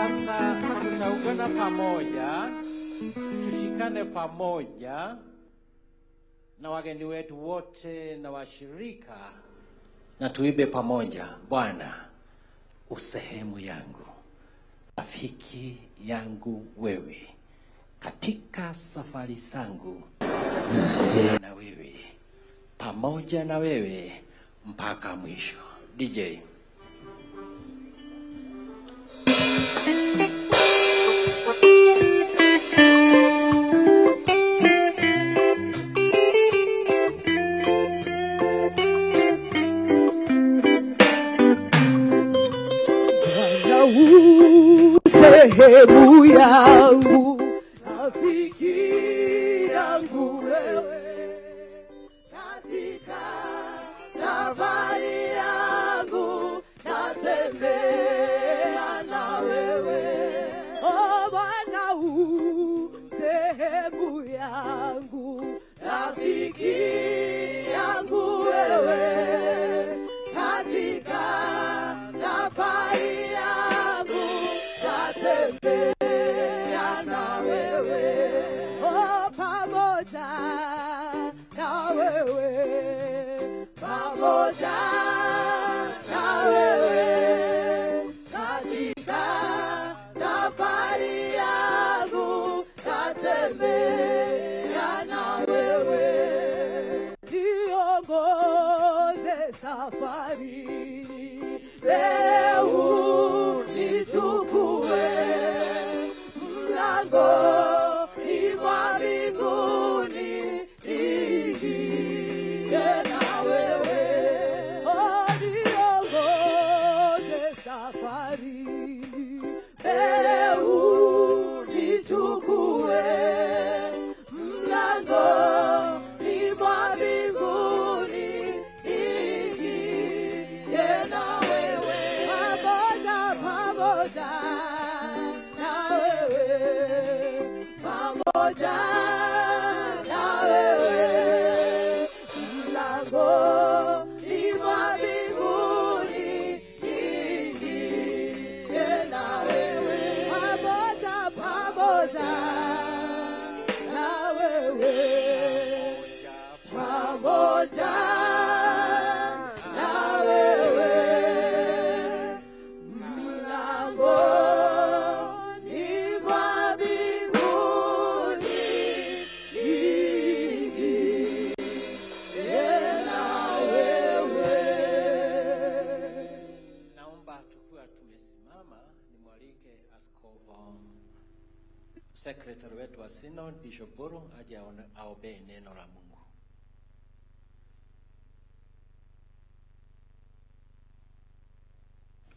Sasa tutaungana pamoja, tushikane pamoja na wageni wetu wote na washirika, na tuimbe pamoja. Bwana usehemu yangu, rafiki yangu wewe, katika safari zangu na wewe, pamoja na wewe mpaka mwisho. DJ. Bwana u sehemu yangu, rafiki yangu wewe, katika safari yangu natembea na wewe. Oh Bwana u sehemu yangu, rafiki yangu wewe, katika safari yangu natembea na wewe, oh, pamoja na wewe, pamoja na wewe, katika safari yangu natembea na wewe, niongoze safarini, leo nichukue mlangoni mwa mbinguni, niingie na wewe. Oh, niongoze safarini, leo nichukue mlangoni mwa mbinguni, niingie na wewe, pamoja, pamoja na wewe, pamoja na wewe, mlangoni mwa mbinguni, niingie na wewe, pamoja, pamoja na wewe, pamoja na wewe, mlangoni mwa mbinguni, niingie na wewe. Naomba tukiwa tumesimama nimwalike askofu secretary wetu wa Synod Bishop Buru aje aombee neno la Mungu.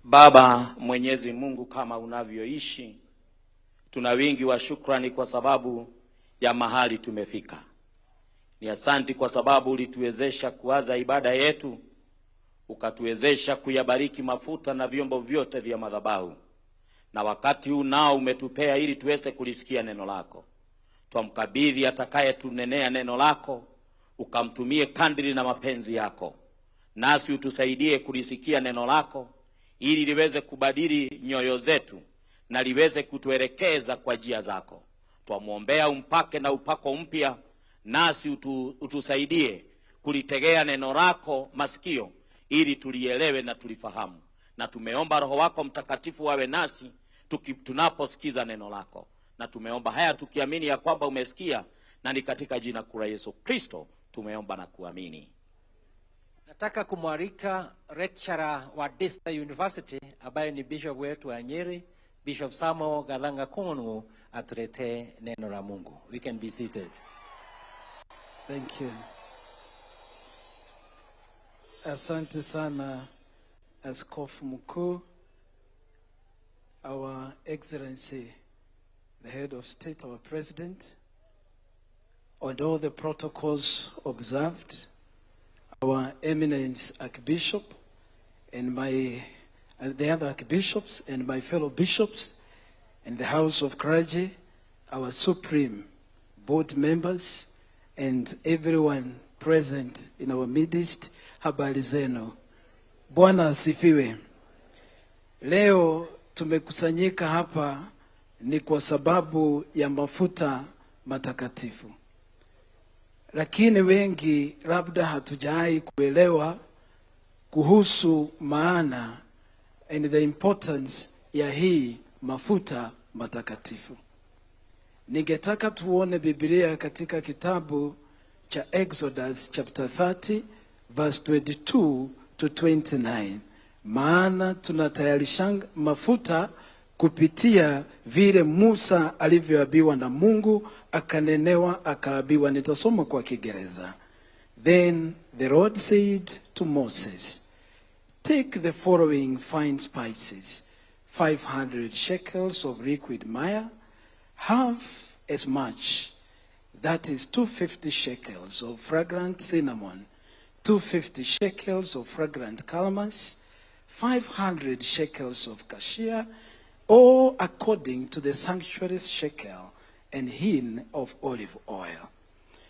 Baba Mwenyezi Mungu, kama unavyoishi, tuna wingi wa shukrani kwa sababu ya mahali tumefika. Ni asanti kwa sababu ulituwezesha kuanza ibada yetu, ukatuwezesha kuyabariki mafuta na vyombo vyote vya madhabahu, na wakati huu nao umetupea ili tuweze kulisikia neno lako. Twamkabidhi atakayetunenea neno lako, ukamtumie kadri na mapenzi yako, nasi utusaidie kulisikia neno lako ili liweze kubadili nyoyo zetu na liweze kutuelekeza kwa njia zako. Twamwombea umpake na upako mpya, nasi utusaidie kulitegea neno lako masikio ili tulielewe na tulifahamu. Na tumeomba Roho wako Mtakatifu awe nasi tunaposikiza neno lako, na tumeomba haya tukiamini ya kwamba umesikia, na ni katika jina kuu la Yesu Kristo tumeomba na kuamini. Nataka kumwalika lecturer wa Daystar University ambaye ni bishop wetu wa Nyeri, Bishop Samuel Gathanga Kung'u, atuletee neno la Mungu. We can be seated. Thank you. Asante sana, Askofu Mkuu, Our Excellency, the Head of State, our President, and all the protocols observed, our Eminence Archbishop, and my the other archbishops and my fellow bishops, and the House of Clergy, our Supreme Board members, and everyone present in our midst, habari zenu. Bwana asifiwe. Leo Tumekusanyika hapa ni kwa sababu ya mafuta matakatifu, lakini wengi labda hatujawahi kuelewa kuhusu maana and the importance ya hii mafuta matakatifu. Ningetaka tuone Biblia katika kitabu cha Exodus chapter 30 verse 22 to 29, maana tunatayarisha mafuta kupitia vile Musa alivyoambiwa na Mungu, akanenewa, akaambiwa. Nitasoma kwa Kiingereza. Then the Lord said to Moses, "Take the following fine spices, 500 shekels of liquid myrrh, half as much, that is 250 shekels of fragrant cinnamon, 250 shekels of fragrant calamus, 500 shekels of cassia, all according to the sanctuary's shekel, and hin of olive oil.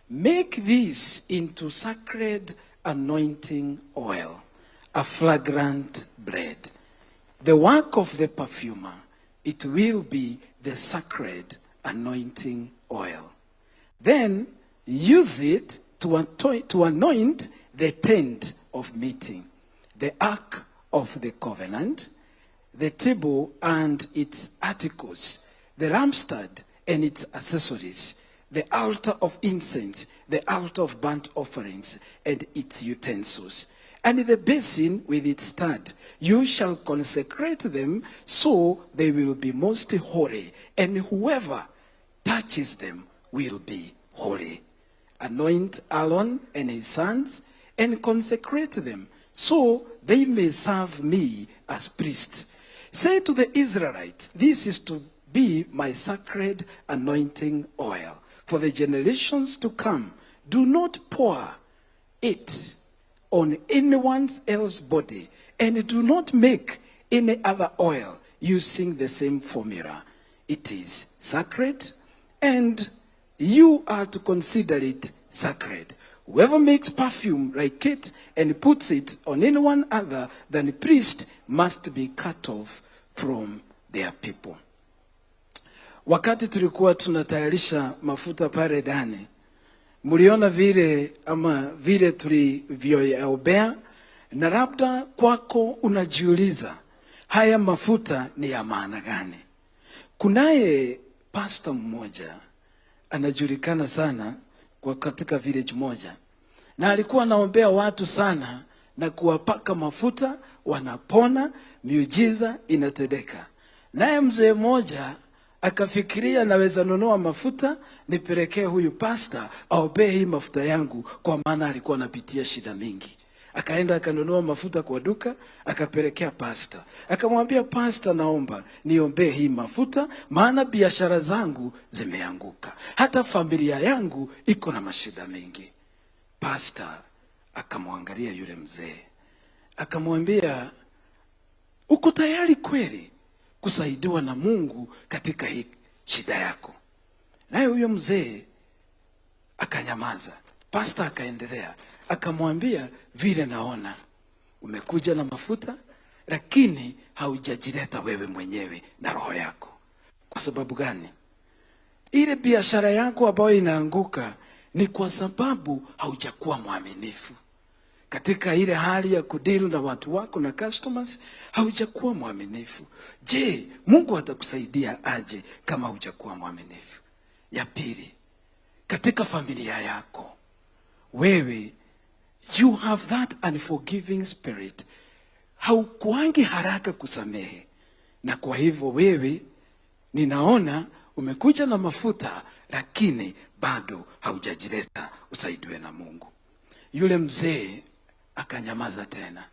Make this into sacred anointing oil, a fragrant blend. The work of the perfumer, it will be the sacred anointing oil. Then use it to anoint the tent of meeting, the ark of the covenant, the table and its articles, the lampstand and its accessories, the altar of incense, the altar of burnt offerings and its utensils, and the basin with its stand. You shall consecrate them so they will be most holy, and whoever touches them will be holy. Anoint Aaron and his sons and consecrate them so they may serve me as priests. Say to the Israelites, 'This is to be my sacred anointing oil for the generations to come. Do not pour it on anyone else's body, and do not make any other oil using the same formula. It is sacred, and you are to consider it sacred. Whoever makes perfume like it and puts it on anyone other than a priest must be cut off from their people." Wakati tulikuwa tunatayarisha mafuta pale ndani, mliona vile ama vile tulivyoyaombea, na labda kwako unajiuliza, haya mafuta ni ya maana gani? Kunaye pasta mmoja anajulikana sana kwa katika village moja, na alikuwa anaombea watu sana na kuwapaka mafuta, wanapona, miujiza inatendeka. Naye mzee mmoja akafikiria, naweza nunua mafuta nipelekee huyu pasta aombee hii mafuta yangu, kwa maana alikuwa anapitia shida mingi. Akaenda akanunua mafuta kwa duka, akapelekea pasta, akamwambia, "Pasta, naomba niombee hii mafuta, maana biashara zangu zimeanguka, hata familia yangu iko na mashida mengi." Pasta akamwangalia yule mzee, akamwambia, "Uko tayari kweli kusaidiwa na Mungu katika hii shida yako?" Naye huyo mzee akanyamaza. Pasta akaendelea akamwambia, "Vile naona umekuja na mafuta, lakini haujajileta wewe mwenyewe na roho yako. Kwa sababu gani? Ile biashara yako ambayo inaanguka ni kwa sababu haujakuwa mwaminifu katika ile hali ya kudeal na watu wako na customers, haujakuwa mwaminifu. Je, Mungu atakusaidia aje kama hujakuwa mwaminifu? Ya pili, katika familia yako wewe, you have that unforgiving spirit, haukuangi haraka kusamehe, na kwa hivyo wewe ninaona umekuja na mafuta, lakini bado haujajileta usaidiwe na Mungu." Yule mzee akanyamaza tena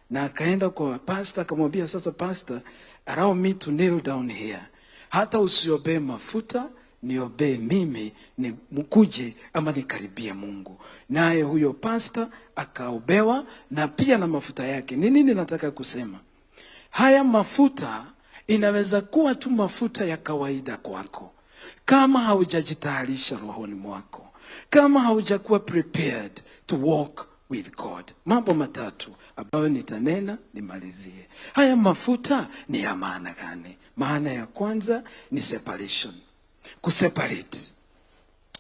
na akaenda kwa pastor akamwambia, "Sasa pastor, allow me to kneel down here. Hata usiombee mafuta, niombee mimi ni mkuje ama nikaribie Mungu." Naye huyo pastor akaombewa na pia na mafuta yake. Ni nini nataka kusema? Haya mafuta inaweza kuwa tu mafuta ya kawaida kwako, kama haujajitayarisha rohoni mwako, kama haujakuwa prepared to walk with God. Mambo matatu ambayo nitanena nimalizie. Haya mafuta ni ya maana gani? Maana ya kwanza ni separation, kuseparate.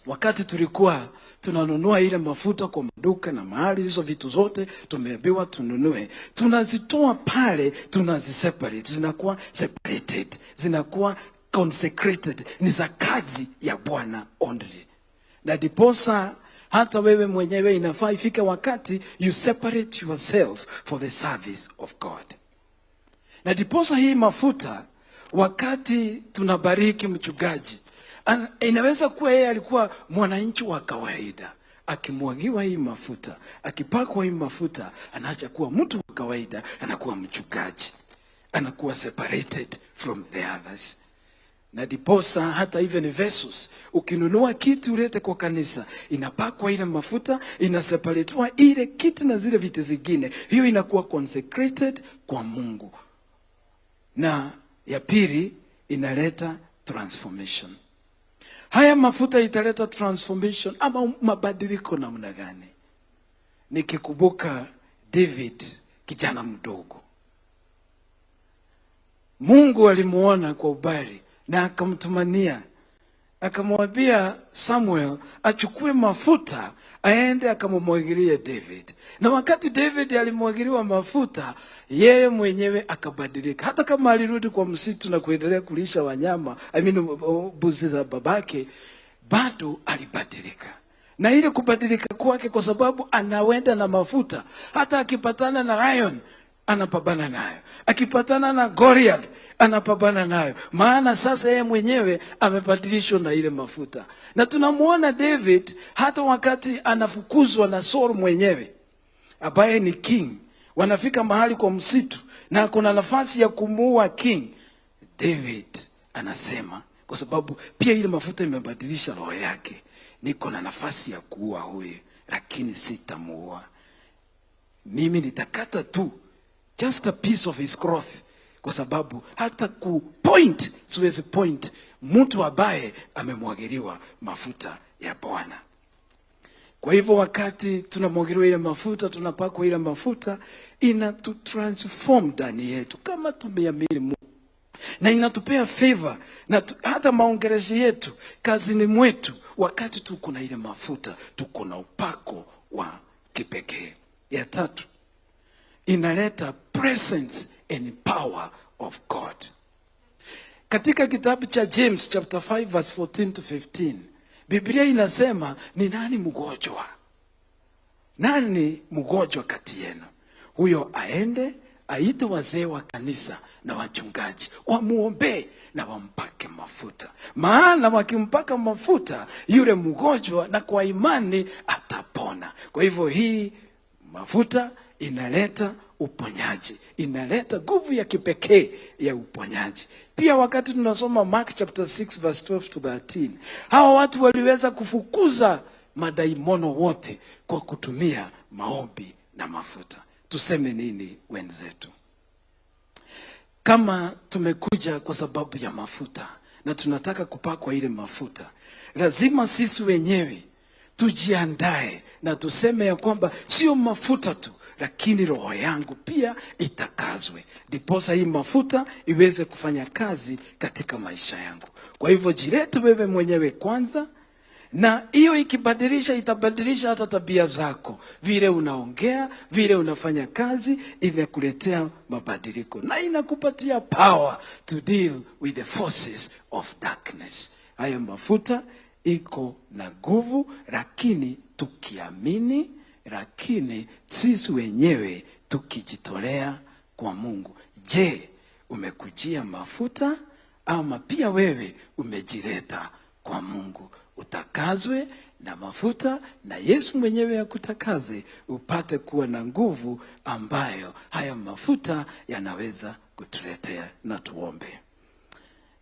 Wakati tulikuwa tunanunua ile mafuta kwa maduka na mahali, hizo vitu zote tumeambiwa tununue, tunazitoa pale, tunaziseparate, zinakuwa separated, zinakuwa consecrated, ni za kazi ya Bwana only. Na ndiposa hata wewe mwenyewe inafaa ifike wakati you separate yourself for the service of God. Na ndiposa hii mafuta, wakati tunabariki mchungaji, inaweza kuwa yeye alikuwa mwananchi wa kawaida, akimwagiwa hii mafuta, akipakwa hii mafuta, anaacha kuwa mtu wa kawaida, anakuwa mchungaji, anakuwa separated from the others. Na ndiposa hata even vessels, ukinunua kiti ulete kwa kanisa, inapakwa ile mafuta, inaseparatiwa ile kiti na zile viti zingine, hiyo inakuwa consecrated kwa Mungu. Na ya pili, inaleta transformation. Haya mafuta italeta transformation ama mabadiliko namna gani? Nikikumbuka David, kijana mdogo, Mungu alimuona kwa ubali na akamtumania, akamwambia Samuel achukue mafuta aende akamumwagilie David. Na wakati David alimwagiliwa mafuta, yeye mwenyewe akabadilika. Hata kama alirudi kwa msitu na kuendelea kulisha wanyama, I mean, mbuzi za babake, bado alibadilika. Na ile kubadilika kwake, kwa sababu anawenda na mafuta, hata akipatana na lion anapambana nayo, akipatana na Goliath anapambana nayo, maana sasa yeye mwenyewe amebadilishwa na ile mafuta. Na tunamuona David hata wakati anafukuzwa na Saul mwenyewe ambaye ni king, wanafika mahali kwa msitu na kuna nafasi ya kumuua king. David anasema, kwa sababu pia ile mafuta imebadilisha roho yake, niko na nafasi ya kuua huyu, lakini sitamuua. Mimi nitakata tu just a piece of his cloth, kwa sababu hata ku point siwezi point mtu ambaye amemwagiliwa mafuta ya Bwana. Kwa hivyo wakati tunamwagiliwa ile mafuta, tunapakwa ile mafuta, inatutransform ndani yetu kama tumeamini Mungu, na inatupea favor na hata maongelezi yetu kazini mwetu, wakati tuko na ile mafuta, tuko na upako wa kipekee. Ya tatu, inaleta presence and power of God. Katika kitabu cha James chapter 5 verse 14 to 15, Biblia inasema, ni nani mgonjwa? Nani mgonjwa kati yenu? Huyo aende aite wazee wa kanisa na wachungaji wamuombee na wampake mafuta, maana wakimpaka mafuta yule mgonjwa, na kwa imani atapona. Kwa hivyo hii mafuta inaleta uponyaji, inaleta nguvu ya kipekee ya uponyaji. Pia wakati tunasoma Mark chapter 6 verse 12 to 13, hawa watu waliweza kufukuza madaimono wote kwa kutumia maombi na mafuta. Tuseme nini wenzetu? Kama tumekuja kwa sababu ya mafuta na tunataka kupakwa ile mafuta, lazima sisi wenyewe tujiandae na tuseme ya kwamba sio mafuta tu, lakini roho yangu pia itakazwe, ndiposa hii mafuta iweze kufanya kazi katika maisha yangu. Kwa hivyo jilete wewe mwenyewe kwanza, na hiyo ikibadilisha, itabadilisha hata tabia zako, vile unaongea, vile unafanya kazi, inakuletea mabadiliko na inakupatia power to deal with the forces of darkness. Haya mafuta iko na nguvu, lakini tukiamini, lakini sisi wenyewe tukijitolea kwa Mungu. Je, umekujia mafuta ama pia wewe umejileta kwa Mungu? Utakazwe na mafuta na Yesu mwenyewe akutakaze upate kuwa na nguvu ambayo haya mafuta yanaweza kutuletea. Na tuombe.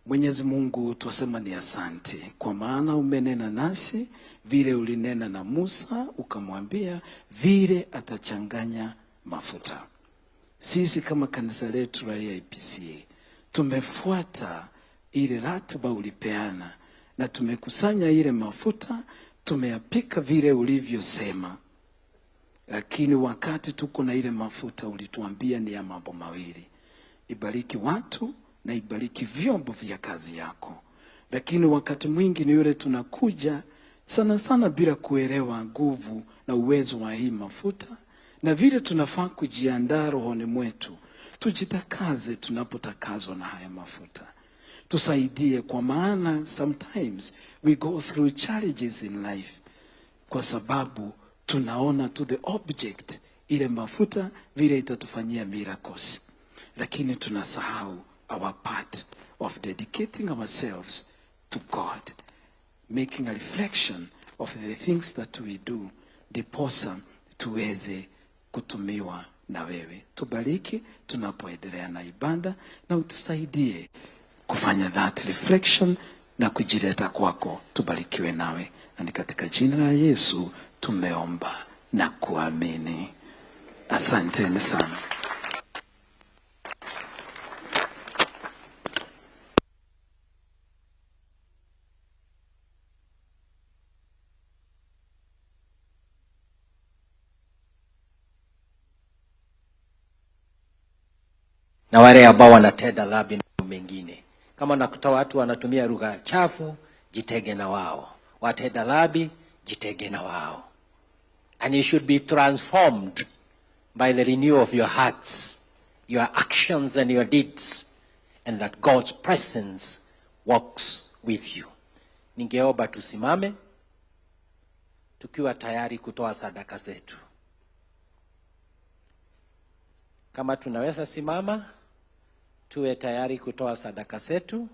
Mwenyezi Mungu, twasema ni asante kwa maana umenena nasi vile ulinena na Musa, ukamwambia vile atachanganya mafuta. Sisi kama kanisa letu la AIPCA tumefuata ile ratiba ulipeana na tumekusanya ile mafuta, tumeyapika vile ulivyosema. Lakini wakati tuko na ile mafuta ulituambia ni ya mambo mawili, ibariki watu na ibariki vyombo vya kazi yako. Lakini wakati mwingi ni yule tunakuja sana sana bila kuelewa nguvu na uwezo wa hii mafuta na vile tunafaa kujiandaa rohoni mwetu, tujitakaze tunapotakazwa na haya mafuta. Tusaidie, kwa maana sometimes we go through challenges in life kwa sababu tunaona to the object ile mafuta vile itatufanyia miracles, lakini tunasahau our part of dedicating ourselves to God, making a reflection of the things that we do, ndiposa tuweze kutumiwa na wewe. Tubariki tunapoendelea na ibada na utusaidie kufanya that reflection na kujileta kwako. Tubarikiwe nawe, na ni katika jina la Yesu tumeomba na kuamini. Asanteni sana. Na wale ambao wanatenda dhambi na mengine. Kama nakuta watu wanatumia lugha chafu, jitenge na wao. Watenda dhambi, jitenge na wao. And you should be transformed by the renewal of your hearts, your actions and your deeds, and that God's presence walks with you. Ningeomba tusimame tukiwa tayari kutoa sadaka zetu. Kama tunaweza simama, tuwe tayari kutoa sadaka zetu,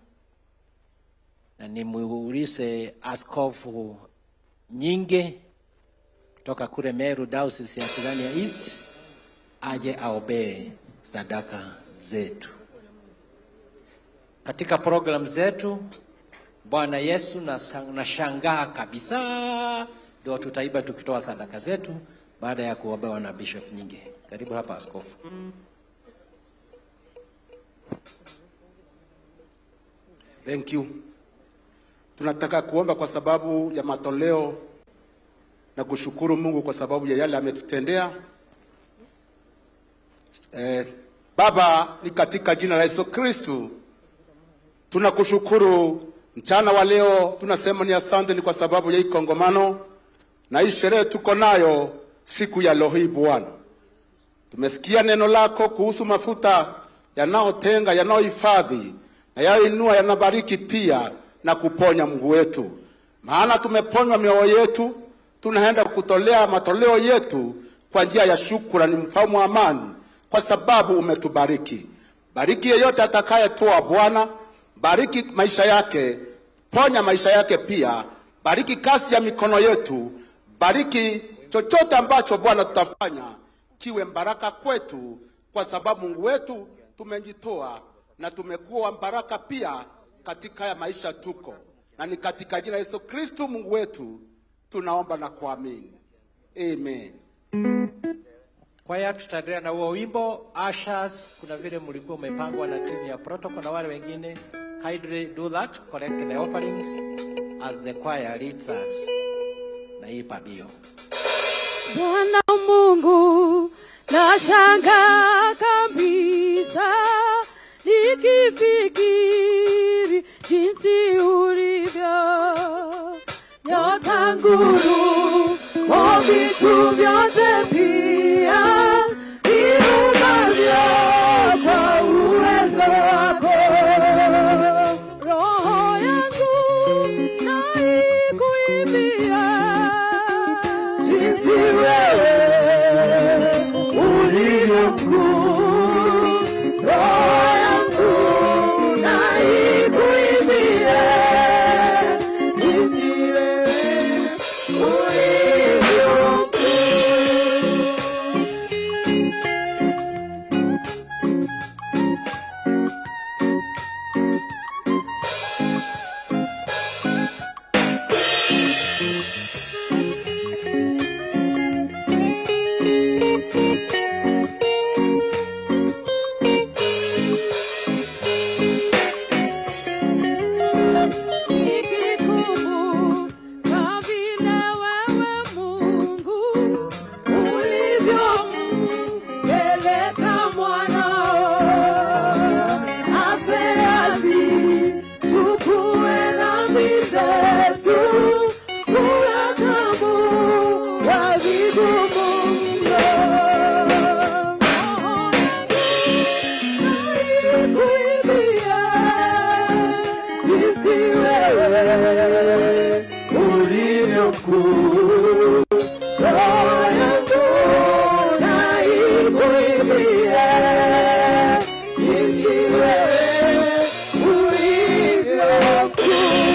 na nimuulize Askofu Nyinge kutoka kule Meru Diocese ya Tigania East aje aombee sadaka zetu. Katika program zetu, Bwana Yesu nashangaa kabisa, ndio tutaiba tukitoa sadaka zetu baada ya kuombewa na Bishop Nyinge. Karibu hapa askofu. Thank you. Tunataka kuomba kwa sababu ya matoleo na kushukuru Mungu kwa sababu ya yale ametutendea. Baba, ni katika jina la Yesu Kristu tunakushukuru mchana wa leo, tunasema ni asante, ni kwa sababu ya hii kongamano na hii sherehe tuko nayo siku ya leo hii. Bwana, tumesikia neno lako kuhusu mafuta yanayotenga, yanayohifadhi na yanayoinua, yanabariki pia na kuponya Mungu wetu. Maana tumeponywa mioyo yetu, tunaenda kutolea matoleo yetu kwa njia ya shukrani, mfalme wa amani, kwa sababu umetubariki. Bariki yeyote atakayetoa Bwana, bariki maisha yake, ponya maisha yake pia, bariki kazi ya mikono yetu, bariki chochote ambacho Bwana tutafanya kiwe baraka kwetu, kwa sababu Mungu wetu tumejitoa na tumekuwa baraka pia katika ya maisha tuko na, ni katika jina Yesu Kristo Mungu wetu tunaomba na kuamini, amen. Kwaya, tutaendelea na huo wimbo. Ushers, kuna vile mlikuwa umepangwa na timu ya protocol na wale wengine, kindly do that, collect the offerings as the choir leads us na hii pabio. Bwana Mungu, nashangaa kabisa nikifikiri jinsi ulivyo nyota, nguru kwa vitu vyote pia viumbavyo kwa uwezo wako. Roho yangu na ikuimbie jinsi wewe ulivyo mkuu. Roho yangu na ikuimbie jinsi wewe ulivyo mkuu. Dhambi zetu kuwakomboa vigumu mno. Naikuimbia jinsi wewe ulivyo mkuu. Roho yangu naikuimbia jinsi wewe ulivyo mkuu.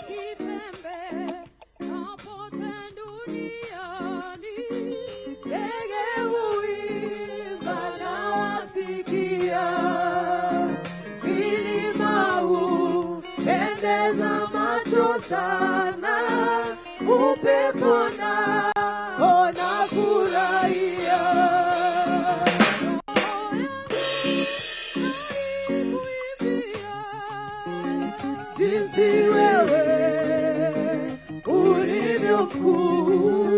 Nikitembea popote duniani, ndege huimba nawasikia, milima hupendeza macho sana, upepo nao nafurahia. Jinsi wewe ulivyo mkuu.